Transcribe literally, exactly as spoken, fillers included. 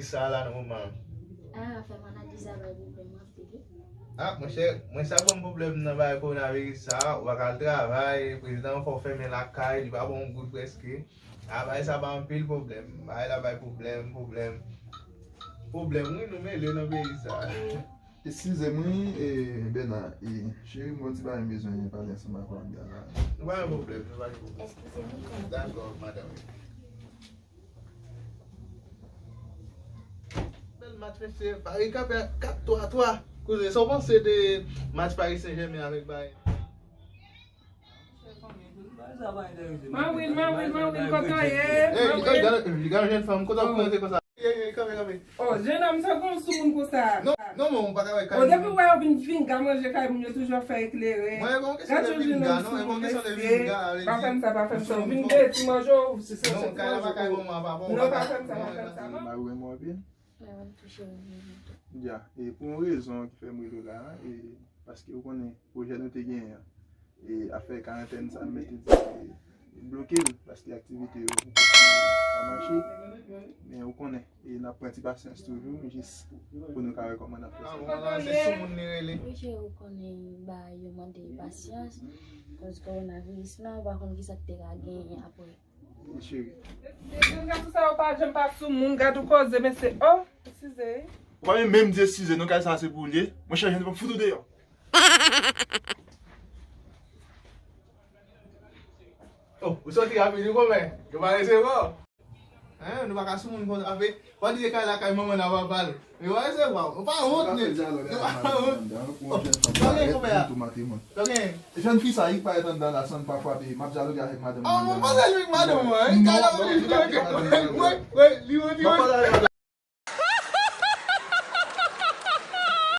Sa la nan moman. Ah, fè maladi sa bay pwoblèm anpil wi. Ah, monchè, mwen sa ban m pwoblèm nan bagay kowonaviris sa, ou pa ka al travay, prezidan an fè w fèmen lakay, li pa ba w goud prèske. Ah, bagay sa bay anpil pwoblèm. Bagay la bay pwoblèm, pwoblèm. Pwoblèm, wi, nou mele nan peyi sa. Eskize m wi, e, Bena, e, cheri m, gon ti bagay m bezwen pale ansanm avè w anndan la. Nou pa gen pwoblèm, nou pa gen pwoblèm. Eskize m wi. Dakò, madanm. Bèl match, mesye. Paris kanpe a kat twa twa. Kouzen, sa w panse de match Paris Saint-Germain avèk Bayern? Mawil, Mawil, Mawil, kote w ye? Ey, ey, gade, gade jèn fanm, kote w ap koze konsa? Ey, ey, kanpe, kanpe. Oh, jennonm, sa gon soumoun konsa. Non, non, men ou pa ka wè kay moun. Oh, depi w wè yo vin pinga manje kay moun, yo toujou ap fè eklere. Mwen, e pa yon kesyon de pinga, non, e pa yon kesyon de pinga, mesye. Pa fè m sa, pa fè m sa. Ou vin de ti manje w, se sa. Non, kay la pa kay manman, pa bon. Non, pa fè m sa, pa fè m sa, non. Mari w renmen w anpil? Mwen, mwen touche renmen w tou. Ya, e pou yon rezon ki fè m rele w la, e paske ou konnen pwojè nou te genyen an. E afè karantèn sa, m mete di, e, bloke l, paske aktivite yo pa mache. Men ou konnen, e n ap pran ti pasyans toujou, jis pou nou ka wè kòman n ap fè sa. Ah, bon, se soumoun li rele. Wi, cheri, ou konnen bagay yo mande pasyans, koz kowonaviris la, ou pa konn kisa k te ka genyen apre. Wi, cheri. Gad tout sa yo pa janm pa soumoun, gad ou koze, mesye. Oh, eskize. Ou pa menm, menm di eskize, non, kay sa se pou ou l ye. Monchè, jèn fanm, fout ou deyò. Oh, ou soti rapid wi, kòmè? Yo pa resevwa w. Hein, nou pa ka soumoun konsa. Ape, w ap di se kay la kay manman n a papa l. Yo pa resevwa w. Ou pa wont, nèg. Ou pa wont. Sa w gen, kòmè a? Sa w gen? Jèn fi sa, li parèt anndan la san l pa frape. M ap dyaloge avèk madanm mwen. Oh, mwen pa dyaloge avèk madanm mwen. Li ka la, wi, wi, wi, li wont, li wont.